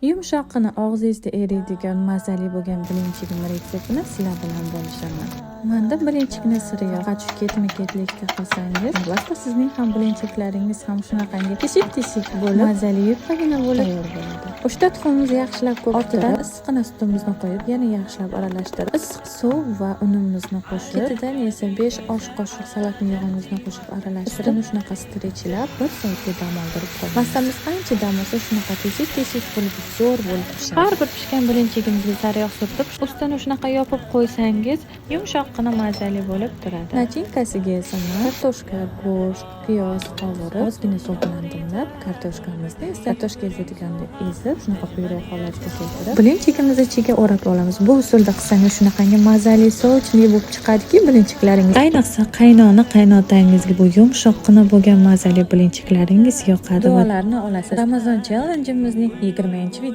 Yumshoqqina, og'zingizda eriydigan, mazali bo'lgan блинчик ni retseptini sizlar bilan bo'lishaman. Manda блинчик ni siri yo'q. Faqat shu ketma-ketlikda qilsangiz, albatta, sizning ham блинчик laringiz ham shunaqangi teshik-teshik bo'lib, mazali, yupqagina bo'lib tayyor bo'ladi. Uchta tuxumimizni yaxshilab ko'pirtirib, issiqqina sutimizni qo'yib, yana yaxshilab aralashtirib, issiq suv va unimizni qo'shib, ketidan esa 5 osh qoshiq salatni yog'imizni qo'shib aralashtirib, ustini shunaqa стрейч lab, bir soatga dam oldirib qo'yamiz. Massamiz qancha dam olsa, shunaqa teshik-teshik bo'lib, zo'r bo'lib pishadi. Har bir pishgan блинчик imizga sariyog' surtib, ustini shunaqa yopib qo'ysangiz, yumshoqqina, mazali bo'lib turadi. Начинка siga esa man kartoshka, go'sht, piyoz qovurib, ozgina suv bilan dimlab, kartoshkamizni esa kartoshka ezadiganday ezib, shunaqa pyure holatiga keltirib, блинчик imizni ichiga o'rab olamiz. Bu usulda qilsangiz, shunaqangi mazali, сочный bo'lib chiqadiki блинчик laringiz. Ayniqsa, qaynona, qaynotangizga bu yumshoqqina bo'lgan mazali блинчик laringiz yoqadi. Duolarni olasiz. Ramazon challenge'imizning 20